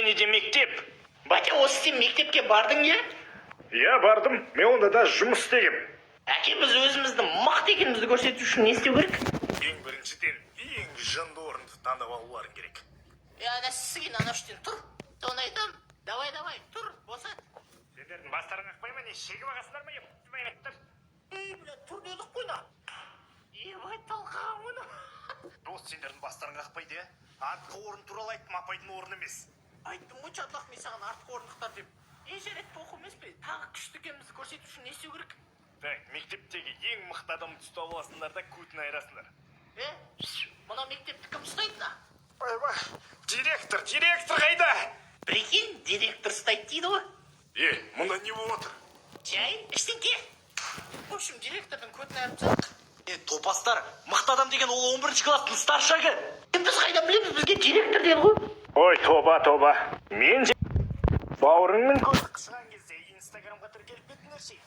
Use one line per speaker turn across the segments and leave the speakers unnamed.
Және де мектеп.
Батя, осы сен мектепке бардың, иә?
Иә, бардым. Мен онда да жұмыс істегем.
Әке, біз өзімізді мықты екенімізді көрсету үшін не істеу керек?
Ең біріншіден, ең жынды орынды таңдап алуларың керек.
Е, ана сізген ана үштен тұр. Соны айтам. Давай, давай, тұр, босат.
Сендердің бастарың ақпай ма, не шегіп ағасыңдар ма?
Ей, бля, тұр дедік қой на. Ебать, талқаған мұны.
Дос, сендердің бастарың ақпайды, иә? Артқы орын туралы айттым, апайдың орны емес.
Айттым ғой, чатлақ, мен саған артқы орындықтар деп. Е, жарайды, похуй емес пе? Тағы күшті екенімізді көрсету үшін не істеу керек?
Так, мектептегі ең мықты адамды ұстап аласыңдар да көтін айырасыңдар.
Е, мына мектепті кім ұстайды на?
Ойбай, директор, директор қайда?
Прикинь, директор ұстайды дейді ғой.
Е, мұнда не болып отыр?
Жай, ештеңке. В общем, директордың көтін айырып тастадық.
Е, топастар, мықты адам деген ол 11 класстың старшагы.
Е, біз қайдан білеміз, бізге директор деді ғой.
Ой, тоба, тоба. Мен же бауырыңның көзі қышыған кезде Инстаграмға тіркеліп кеттіңдер ше.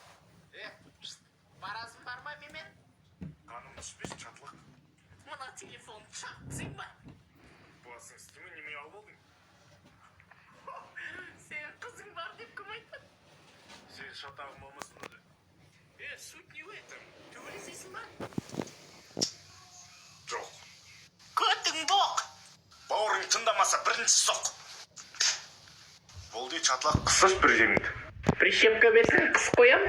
Е, барасың бар ма менімен?
Қаным түспес, чатлық.
Мына телефон шақсың ба?
Басың үстіме неме алып алдың?
Сен қызың бар деп кім айтады?
Сен шатағың болмасын өзі.
Е, суть не в этом. Төбелесесің ба?
Жоқ.
Көтің боқ.
Бауырың тыңдамаса, бірінші соқ. Болды, чатлақ, қысыш бір жеріңді.
Прищепка берсең, қысып қоям.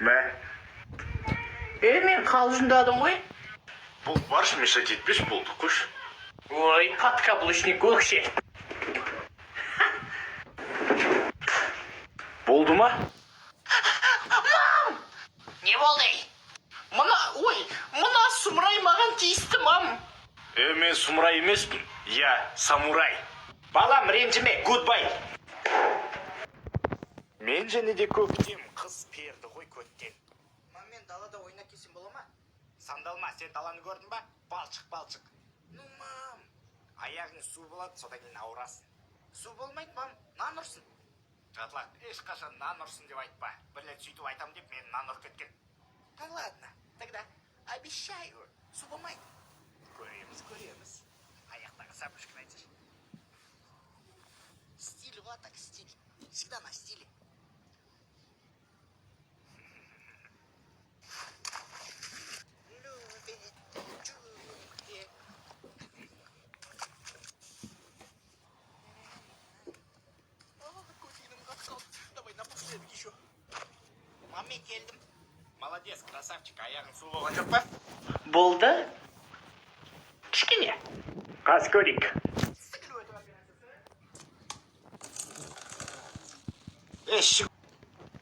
Мә.
Е, мен қалжыңдадым ғой.
Болды, баршы, мешать етпеші, болды, қойшы.
Ой, подкаблучник өкше.
Болды ма?
Не болды, ей? Мына, ой, мына сұмырай маған тиісті, мам.
Е, мен сұмырай емеспін. Я самурай. Балам, ренжіме, goodbye. Мен және де көктем қыз перді ғой көттен.
Мам, мен далада ойнап келсем бола ма?
Сандалма, сен даланы көрдің ба? Балшық, балшық.
Ну, мам,
Аяғың су болады, содан кейін ауырасың.
Су болмайды, мам, нан ұрсын.
Жатлақ, ешқашан нан ұрсын деп айтпа. Бір рет сөйтіп айтам деп мені нан ұрып кеткен.
Да ладно, тогда обещаю, су болмайды.
Көреміз, көреміз. Аяқтағы сәпішкін айтсайшы.
Стиль, вот так стиль. Всегда на стиле. Любит джунгли. А, кофейным как қалды. Давай напоследок еще. Мам, мен келдім.
Молодец, красавчик, аяғың су болған жоқ па?
Болды. Кішкене.
Қаз көрейік. Еш,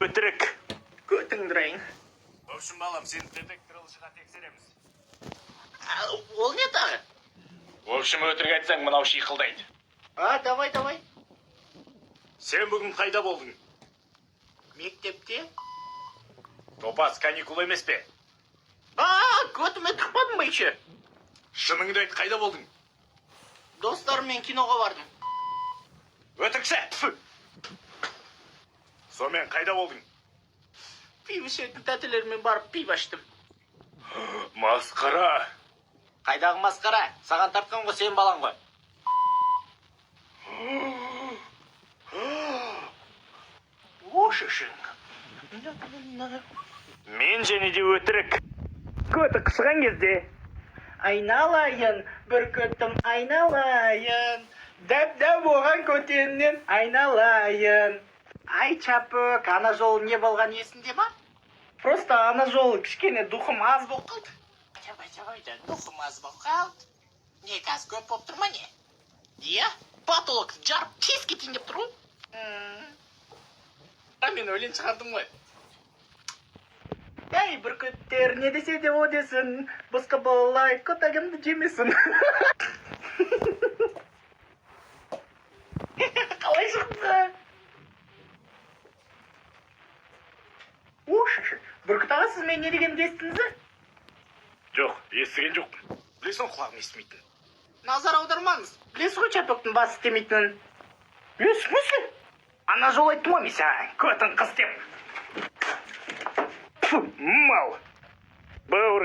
өтірік.
Көтіңді ұрайын.
В общем, балам, сені детектор лжиға тексереміз.
А, ол не тағы?
В общем, өтірік айтсаң, мынау шиқылдайды.
А, давай, давай.
Сен бүгін қайда болдың?
Мектепте.
Топас, каникул емес пе?
А, көтіме тықпадым ба еще?
Шыныңды айт, қайда болдың?
Достарыммен киноға бардым.
Өтірікші! Тфу! Сонымен қайда болдың?
Пиво ішетін тәтелермен барып пиво іштім.
Масқара!
Қайдағы масқара? Саған тартқан ғой, сен балаң ғой.
О, шешең.
Мен және де өтірік. Көті қышыған кезде.
Айналайын, бүркітім айналайын. Дәп-дәу болған көтеннен айналайын. Ай, чапык, ана жолы не болған есінде ма? Просто ана жолы кішкене духым аз болып қалды. Давай, давай, да, духым аз болып қалды. Не, қазір көп болып тұр ма, не? Иә, потолок жарып тез кетейін деп тұр ғой. А мен өлең шығардым ғой. Ей, бүркіттер, не десе де о десін, босқа балалай көтегімді жемесін. Қалай шықты? О, шашы. Бүркіт аға, сіз мен не дегенімді естідіңіз бе?
Жоқ, естіген жоқпын. Білесің, құлағым естімейтін.
Назар аудармаңыз. Білесіз ғой чапоктың басы істемейтінін. Е, в смысле?
Ана жолы айттым ғой мен саған, көтің қыз деп. Фу, мал. Бауыр